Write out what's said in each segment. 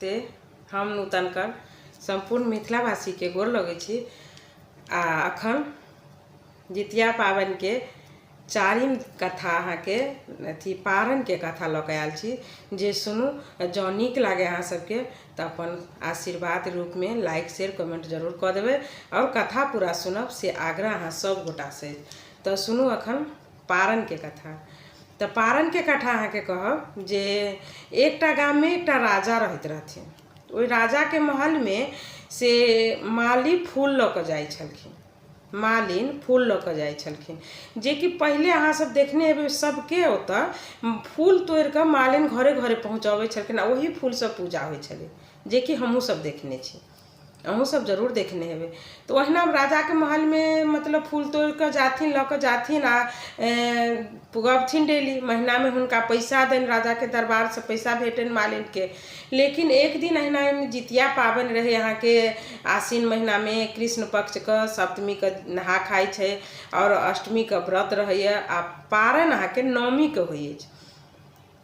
नमस्ते। हम नूतन कर सम्पूर्ण मिथिलावासीके गोर लगै छी। आ अखन जितिया पाबनिके चारिम कथा अहाँके अथी पारनके कथा लऽ कऽ आयल छी, जे सुनू। जँ नीक लागै अहाँ सबके तऽ अपन आशीर्वाद रूपमे लाइक शेयर कमेंट जरूर कऽ देबै आओर कथा पूरा सुनब से आग्रह अहाँ सब गोटासँ अछि। तऽ सुनू अखन पारनके कथा। तऽ पारनके कथा अहाँके कहब जे एकटा गाममे एकटा राजा रहैत रहथिन। ओहि राजाके महलमे से माली फूल लऽ कऽ जाइ छलखिन, मालिन फूल लऽ कऽ जाइ छलखिन, जेकि पहिले अहाँ सब देखने हेबै सबके ओतऽ फूल तोड़ि कऽ मालिन घरे घरे पहुँचबै छलखिन आ ओही फूलसँ पूजा होइ छलै, जेकि हमहूँ सब देखने छी, अहूँ सब जरूर देखने हेबै। तऽ ओहिना राजाके महलमे मतलब फूल तोड़ि कऽ जाथिन, लऽ कऽ जाथिन आ पुगबथिन डेली महीनामे हुनका पैसा दैन, राजाके दरबारसँ पैसा भेटनि मालिनके। लेकिन एक दिन अहिना जितिया पाबनि रहै अहाँके आसिन महीनामे, कृष्ण पक्षके सप्तमीके नहा खाइ छै आओर अष्टमीके व्रत रहैए आ पारन अहाँके नवमीके होइ अछि।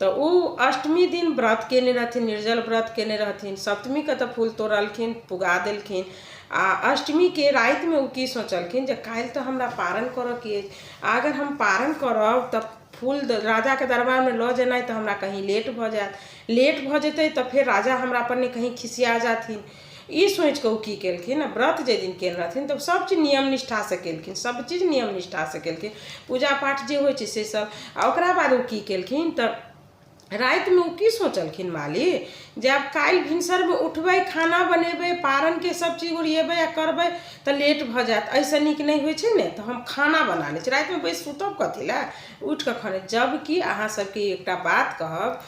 तऽ ओ अष्टमी दिन व्रत केने रहथिन, निर्जल व्रत केने रहथिन। सप्तमीके तऽ फूल तोड़लखिन, पुगा देलखिन आ अष्टमीके रातिमे ओ की सोचलखिन जे काल्हि तऽ हमरा पारन करऽके अछि आ अगर हम पारन करब तऽ फूल राजाके दरबारमे लऽ जेनाइ तऽ हमरा कहीँ लेट भऽ जायत, लेट भऽ जेतै तऽ फेर राजा हमरा पर नहि कहीँ खिसिया जाथिन। ई सोचि कऽ ओ की केलखिन, व्रत जाहि दिन केने रहथिन तऽ सभ चीज नियम निष्ठासँ केलखिन, सभ चीज नियम निष्ठासँ केलखिन, पूजा पाठ जे होइ छै से सब। आ ओकरा बाद ओ की केलखिन तऽ रातिमे ओ की सोचलखिन माली जे आब काल्हि भिनसरमे उठबै, खाना बनेबै, पारनके सभ चीज ओरिएबै आ करबै तऽ लेट भऽ जायत, एहिसँ नीक नहि होइ छै ने तऽ हम खाना बना लै छी, रातिमे बैसि सुतब कथी लए, उठि कऽ खाना। जबकि अहाँ सबके एकटा बात कहब,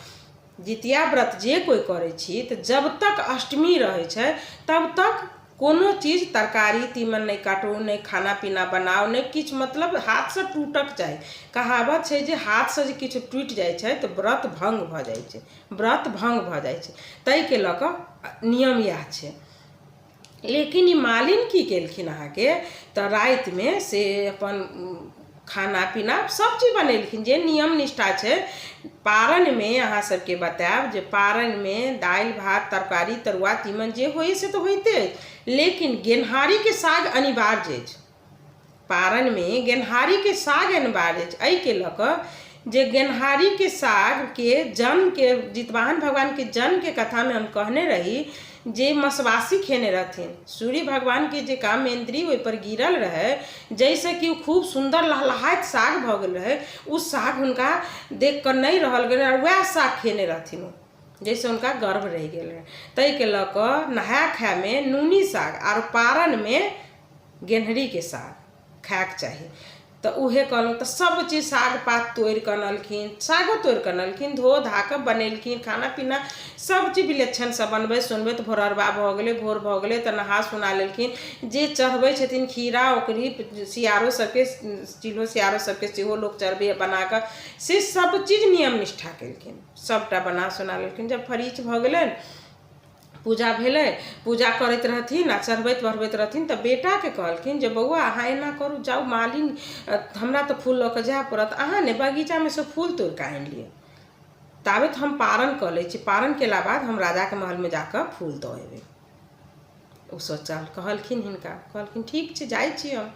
जितिया व्रत जे कोइ करै छी तऽ जब तक अष्टमी रहै छै तब तक कोनो चीज तरकारी तीमन नहि काटू, नहि खाना पीना बनाउ, नहि किछु, मतलब हाथसँ टूटक चाही। कहावत छै जे हाथसँ जे किछु टूटि जाइ छै तऽ व्रत भङ्ग भऽ जाइ छै, व्रत भङ्ग भऽ जाइ छै। ताहिके लऽ कऽ नियम इएह छै। लेकिन ई मालिन की केलखिन अहाँके तऽ रातिमे से अपन खाना पीना सब चीज बनेलखिन जे नियम निष्ठा छै पारनमे। अहाँ सबके बतायब जे पारनमे दालि भात तरकारी तरुआ तीमन जे होइए से तऽ होइते अछि, लेकिन गेनहारीके साग अनिवार्य अछि। पारनमे गेनहारीके साग अनिवार्य अछि एहिके लऽ कऽ जे गेनहारीके सागके जन्मके जितवाहन भगवानके जन्मके कथामे हम कहने रही जे मसवासी खेने रहथिन, सूर्य भगवानके जे कामेन्द्री ओहिपर गिरल रहै जाहिसँ कि ओ खूब सुन्दर लहलहाइत साग भऽ गेल रहै, ओ साग हुनका देख कऽ नहि रहल गेलनि आ वएह साग खेने रहथिन ओ, जाहिसँ हुनका गर्भ रहि गेल रहै। ताहिके लऽ कऽ नहाय खायमे नूनी साग आर पारनमे गेन्हरीके साग खायके चाही। तऽ उहे कहलहुँ तऽ सभ चीज साग पात तोड़ि कऽ अनलखिन, सागो तोड़ि कऽ अनलखिन, धो धा कऽ बनेलखिन खाना पीना सभ चीज विलक्षणसँ बनबैत सुनबैत भोरहरबा भऽ गेलै, भोर भऽ गेलै तऽ नहा सुना लेलखिन। जे चढ़बै छथिन खीरा ओकरी सियारो सभके, चिल्हो सियारो सभके सेहो लोक चढ़बैए बना कऽ, से सभ चीज नियम निष्ठा केलखिन, सभटा बना सुना लेलखिन। जब फरीच भऽ गेलनि, पूजा भेलै, पूजा करैत रहथिन आ चढ़बैत बढ़बैत रहथिन तऽ बेटाके कहलखिन जे बौआ अहाँ एना करू, जाउ मालिन हमरा तऽ फूल लऽ कऽ जाय पड़त, अहाँ ने बगीचामे सँ फूल तोड़ि कऽ आनि लिअ, ताबत हम पारन कऽ लै छी, पारन केला बाद हम राजाके महलमे जा कऽ फूल दऽ अयबै। ओ सोचल कहलखिन हिनका, कहलखिन ठीक छै जाइ छी हम।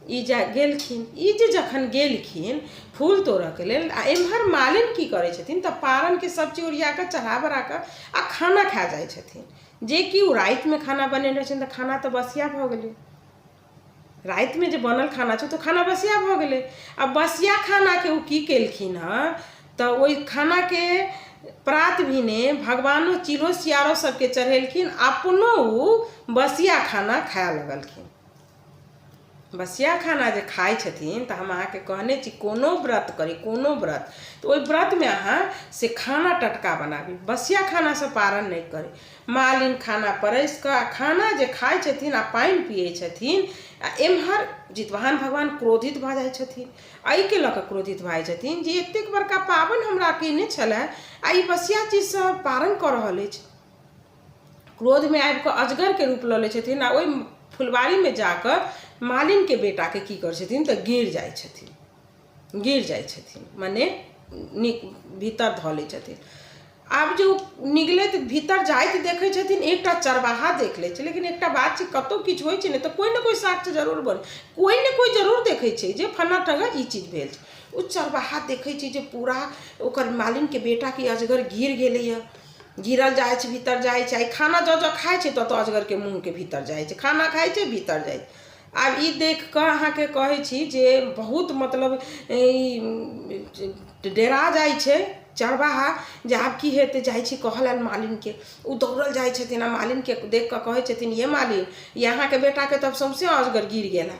ई जा गेलखिन। ई जे जखन गेलखिन फूल तोड़ऽके लेल आ एम्हर मालिन की करै छथिन तऽ पारनके सब चीज ओरिया कऽ चढ़ा बढ़ा कऽ आ खाना खा जाइ छथिन, जेकि ओ रातिमे खाना बनेने छथिन तऽ खाना तऽ बसिया भऽ गेलै। रातिमे जे बनल खाना छै तऽ खाना बसिया भऽ गेलै। आ बसिया खानाके ओ की केलखिन हँ तऽ ओहि खानाके प्रात भिने भगवानो चिल्हो सियारो सबके चढ़ेलखिन, अपनो ओ बसिया खाना खाय लगलखिन। बसिया खाना जे खाइ छथिन तऽ हम अहाँके कहने छी कोनो व्रत करी, कोनो व्रत तऽ ओहि व्रतमे अहाँ से खाना टटका बनाबी, बसिया खानासँ पारण नहि करी। मालिन खाना परसि कऽ आ खाना जे खाइ छथिन आ पानि पियै छथिन आ एम्हर जितवाहन भगवान क्रोधित भऽ जाइ छथिन। एहिके लऽ कऽ क्रोधित भऽ जाइ छथिन जे एतेक बड़का पाबनि हमरा कयने छलए आ ई बसिया चीजसँ पारण कऽ रहल अछि। क्रोधमे आबि कऽ अजगरके रूप लऽ लै छथिन आ ओहि फुलवारीमे जा कऽ मालिनके बेटाके की करै छथिन तऽ गिर जाइ छथिन, गिर जाइ छथिन, मने नीक भीतर धऽ लै छथिन। आब जे ओ निगलैत भीतर जाइत देखै छथिन, एकटा चरवाहा देख लै छै। लेकिन एकटा बात छै, कतहु किछु होइ छै ने तऽ कोइ ने कोइ साक्ष्य जरूर बन, कोइ ने कोइ जरूर देखै छै जे फन्ना जगह ई चीज भेल छै। ओ चरवाहा देखै छै जे पूरा ओकर मालिनके बेटाके अजगर गिर गेलैए, गिरल जाइ छै, भीतर जाइ छै। आ खाना जँ जँ खाइ छै तँ तँ अजगरके मुँहके भीतर जाइ छै, खाना खाइ छै, भीतर जाइ छै। आब ई देख कऽ अहाँके कहै छी जे बहुत मतलब ई डेरा जाइ छै चरवाहा जे आब की हेतै। जाइ छी कहऽ लेल मालिनके। ओ दौड़ल जाइ छथिन आ मालिनके देख कऽ कहै छथिन, ये मालिन, ई अहाँके बेटाके तब सौँसे अजगर गिर गेला।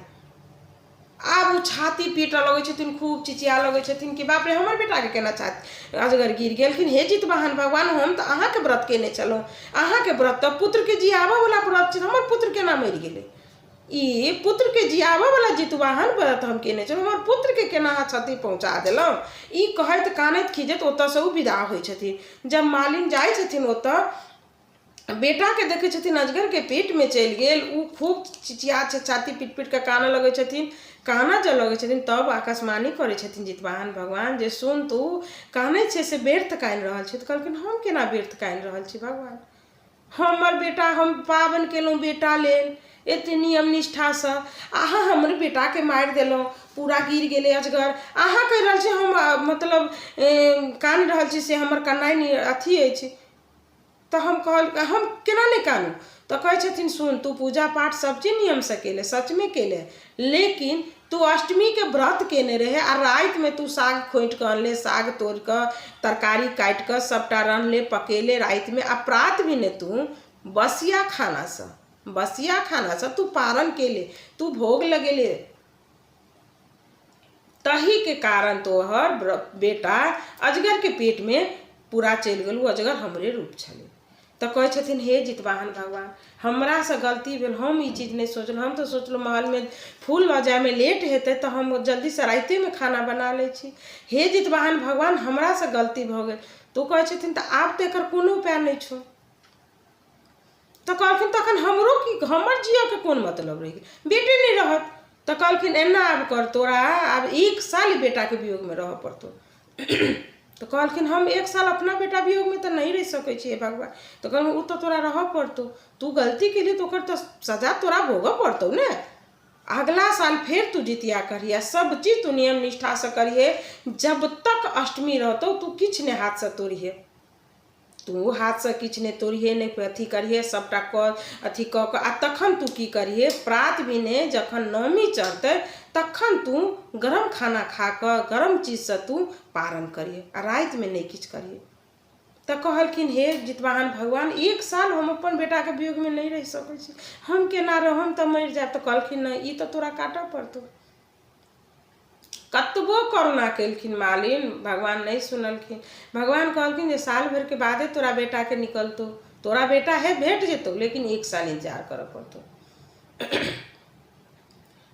आब ओ छाती पीटऽ लगै छथिन, खूब चिचिया लगै छथिन कि बाप रे, हमर बेटाके केना छाती अजगर गिर गेलखिन? हे जितवाहन भगवान, हम तऽ अहाँके व्रत केने छलहुँ। अहाँके व्रत तऽ पुत्रके जियाबऽवला व्रत छै, हमर पुत्र केना मरि गेलै? ई पुत्रके जियाबऽवला जितवाहन व्रत हम केने छलहुँ, हमर पुत्रके केना अहाँ क्षति पहुँचा देलहुँ? ई कहैत कानैत खीजैत ओतऽसँ ओ विदा होइ छथिन। जब मालिन जाइ छथिन ओतऽ, बेटाके देखै छथिन अजगरके पेटमे चलि गेल, ओ खूब चिचिया छाती पीट पीट कऽ कानऽ लगै छथिन। कानऽ जँ लगै छथिन तब आकाशवाणी करै छथिन जितवाहन भगवान जे सुन, तू कानै छै से व्यर्थ कानि रहल छै। तऽ कहलखिन, हम केना व्यर्थ कानि रहल छी भगवान? हमर बेटा, हम पाबनि केलहुँ बेटा लेल एते नियम निष्ठासँ, अहाँ हमर बेटाके मारि देलहुँ, पूरा गिर गेलै अजगर। अहाँ कहि रहल छी हम मतलब कानि रहल छी से हमर कननाइ अथी अछि, तऽ हम कहल हम केना नहि कानू? तऽ कहै छथिन, सुन, तू पूजा पाठ सब चीज नियमसँ केले, सचमे केले, लेकिन तू अष्टमीके व्रत केने रहे आ रातिमे तू साग खोँटि कऽ अनले, साग तोड़ि कऽ तरकारी काटि कऽ सभटा रन्हले पकेले रातिमे, आ प्रात भेने तू बसिया खानासँ तू पारण केले, तू भोग लगेले, तहीके कारण तोहर बेटा अजगरके पेटमे पूरा चलि गेल। ओ अजगर हमरे रूप छलै। तऽ कहै छथिन, हे जितवाहन भगवान, हमरासँ गलती भेल। हम ई चीज नहि सोचलहुँ। हम तऽ सोचलहुँ महलमे फूल लऽ जायमे लेट हेतै तऽ हम जल्दीसँ रातिएमे खाना बना लै छी। हे जितवाहन भगवान, हमरासँ गलती भऽ गेल। तऽ ओ कहै छथिन, तऽ आब तऽ एकर कोनो उपाय नहि छौ। तऽ कहलखिन, तखन हमरो की, हमर जियऽके कोन मतलब रहि गेल? बेटे नहि रहत। तऽ कहलखिन, एना आब कर, तोरा आब एक साल बेटाके वियोगमे रहऽ पड़तौ। तऽ कहलखिन, हम एक साल अपना बेटा वियोगमे तऽ नहि रहि सकै छियै भगवान। तऽ कहलखिन, ओ तऽ तोरा रहऽ पड़तौ। तू गलती केलही तऽ ओकर तऽ सजा तोरा भोगऽ पड़तौ ने। अगला साल फेर तू जितिया करिहे, सब चीज तू नियम निष्ठासँ करिहे। जब तक अष्टमी रहतौ, तू किछु नहि हाथसँ तोड़िहे, तू हाथसँ किछु नहि तोड़िहे, नहि अथी करिहे। सभटा कऽ अथी कऽ कऽ आ तखन तू की करिहे, प्रात भेने जखन नवमी चढ़तै तखन तू गरम खाना खा कऽ गरम चीजसँ तू पारण करिहे आ रातिमे नहि किछु करिहे। तऽ कहलखिन, हे जितवाहन भगवान, एक साल हम अपन बेटाके वियोगमे नहि रहि सकै छी, हम केना रहब? तऽ मरि जायब। तऽ कहलखिन, नहि, ई तऽ तोरा काटऽ पड़तौ। कतबो करुणा केलखिन मालिन, भगवान नहि सुनलखिन। भगवान कहलखिन जे साल भरिके बादे तोरा बेटाके निकलतौ, तोरा बेटा है भेट जेतौ, लेकिन एक साल इन्तजार करऽ पड़तौ।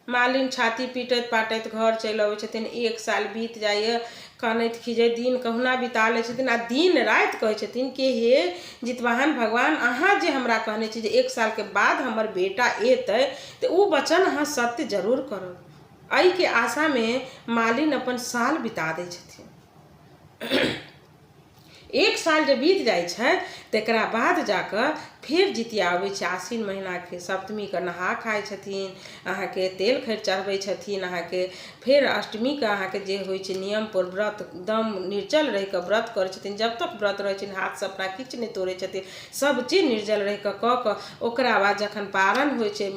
मालिन छाती पीटैत पाटैत घर चलि अबै छथिन। एक साल बीत जाइए, कनैत खीजैत दिन कहुना बिता लै छथिन आ दिन राति कहै छथिन कि हे जितवाहन भगवान, अहाँ जे हमरा कहने छी जे एक सालके बाद हमर बेटा एतै, तऽ ओ वचन अहाँ सत्य जरूर करब। एहिके आशामे मालिन अपन साल बिता दै छथिन। एक साल जे बीत जाइ छै, तकरा बाद जाकऽ फेर जितिया अबै छै। आश्विन महिनाके सप्तमीके नहा खाइ छथिन, अहाँके तेल खैर चढ़बै छथिन। अहाँके फेर अष्टमीके अहाँके जे होइ छै नियमपर व्रत, एकदम निर्जल रहिकऽ व्रत करै छथिन। जब तक व्रत रहै छथिन, हाथसँ अपना किछु नहि तोड़ै छथिन, सब चीज निर्जल रहिकऽ कऽ कऽ ओकरा बाद जखन पारण होइ छै,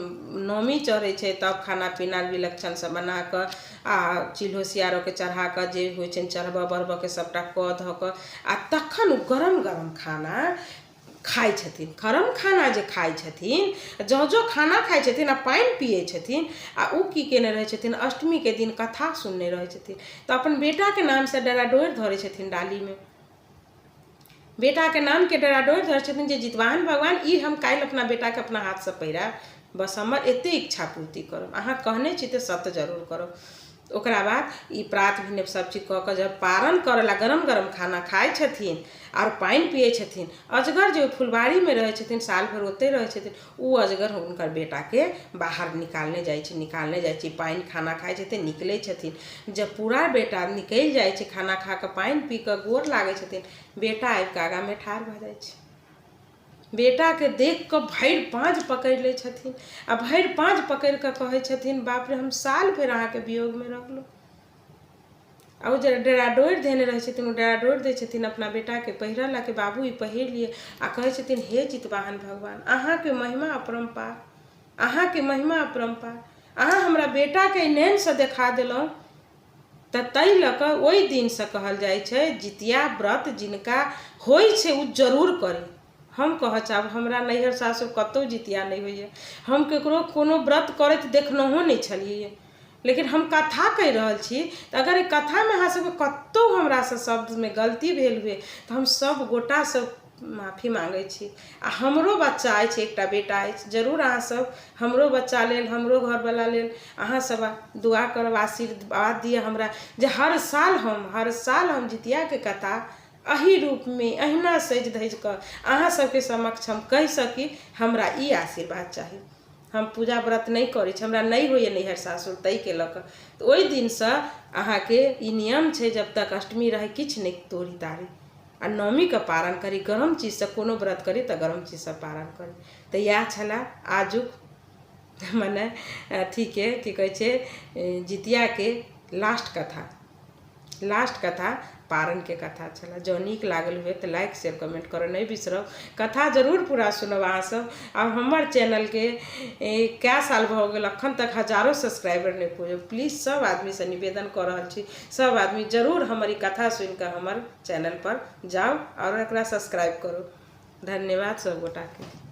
नवमी चढ़ै छै, तब खाना पीना विलक्षणसँ बनाकऽ आ चिल्हो सियारोके चढ़ा कऽ जे होइ छनि चढ़बऽ बढ़बऽके सभटा कऽ धऽ कऽ आ तखन ओ गरम गरम खाना खाइ छथिन। गरम खाना जे खाइ छथिन, जँ जँ खाना खाइ छथिन आ पानि पियै छथिन, आ ओ की केने रहै छथिन, अष्टमीके दिन कथा सुनने रहै छथिन, तऽ अपन बेटाके नामसँ डराडोरि धरै छथिन डालीमे। बेटाके नामके डराडोरि धरै छथिन जे जितवाहन भगवान, ई हम काल्हि अपना बेटाके अपना हाथसँ पहिरायब, बस हमर एते इच्छा पूर्ति करब। अहाँ कहने छी तऽ सत्य जरूर करब। ओकरा बाद ई प्रात भेने सब चीज कऽ कऽ जब पारण करऽ ला गरम गरम खाना खाइ छथिन आओर पानि पियै छथिन, अजगर जे ओहि फुलबाड़ीमे रहै छथिन, साल भरि ओतहि रहै छथिन, ओ अजगर हुनकर बेटाके बाहर निकालने जाइ छै, निकालने जाइ छै। पानि खाना खाइ छथिन, निकलै छथिन। जब पूरा बेटा निकलि जाइ छै, खाना खा कऽ पानि पी कऽ गोर लागै छथिन, बेटा आबि कऽ आगाँमे ठाढ़ भऽ जाइ छै। बेटाके देख कऽ भरि पाँज पकड़ि लै छथिन आ भरि पाँज पकड़ि कऽ कहै छथिन, बाप रे, हम साल भरि अहाँके वियोगमे रहलहुँ। आ ओ जे डेराडोरि धेने रहै छथिन, ओ डेराडोरि दै छथिन अपना बेटाके पहिरऽ लए कि बाबू ई पहिर लिअ। आ कहै छथिन, हे जितवाहन भगवान, अहाँके महिमा अपरम्पार, अहाँके महिमा अपरम्पार, अहाँ हमरा बेटाके नैनसँ देखा देलहुँ। तऽ ताहि लऽ कऽ ओहि दिनसँ कहल जाइ छै जितिया व्रत जिनका होइ छै ओ जरूर करी। हम कहऽ चाहब, हमरा नैहर सासुर कतहु जितिया नहि होइए, हम ककरो कोनो व्रत करैत देखनहुँ नहि छलियै, लेकिन हम कथा कहि रहल छी। तऽ अगर एहि कथामे अहाँ सबके कतहु हमरासँ शब्दमे गलती भेल हुए तऽ हम सब गोटासँ माफी माँगै छी। आ हमरो बच्चा अछि, एकटा बेटा अछि, जरूर अहाँसभ हमरो बच्चा लेल, हमरो घरवला लेल अहाँसभ दुआ करब, आशीर्वाद दिअ हमरा जे हर साल हम, हर साल हम जितियाके कथा एही रूपमे अहिना सजि धजि कऽ अहाँ सबके समक्ष हम कहि सकी, हमरा ई आशीर्वाद चाही। हम पूजा व्रत नहि करै छी, हमरा नहि होइए नैहर सासुर, ताहिके लऽ कऽ तऽ ओहि दिनसँ अहाँके ई नियम छै, जब तक अष्टमी रहै किछु नहि तोड़ी ताड़ी आ नवमीके पारण करी, गरम चीजसँ कोनो व्रत करी तऽ गरम चीजसँ पारण करी। तऽ इएह छलए आजुक मने अथीके की कहै छै जितियाके लास्ट कथा, लास्ट कथा पारणके कथा छलए। जँ नीक लागल हुए तऽ लाइक शेयर कमेंट करऽ नहि बिसरब, कथा जरूर पूरा सुनब अहाँसभ। आब हमर चैनलके कए साल भऽ गेल, अखन तक हजारो सब्सक्राइबर नहि पुजल। प्लीज सभ आदमीसँ निवेदन कऽ रहल छी, सभ आदमी जरूर हमर ई कथा सुनिकऽ हमर चैनलपर जाउ आओर एकरा सब्सक्राइब करू। धन्यवाद सभ गोटाके।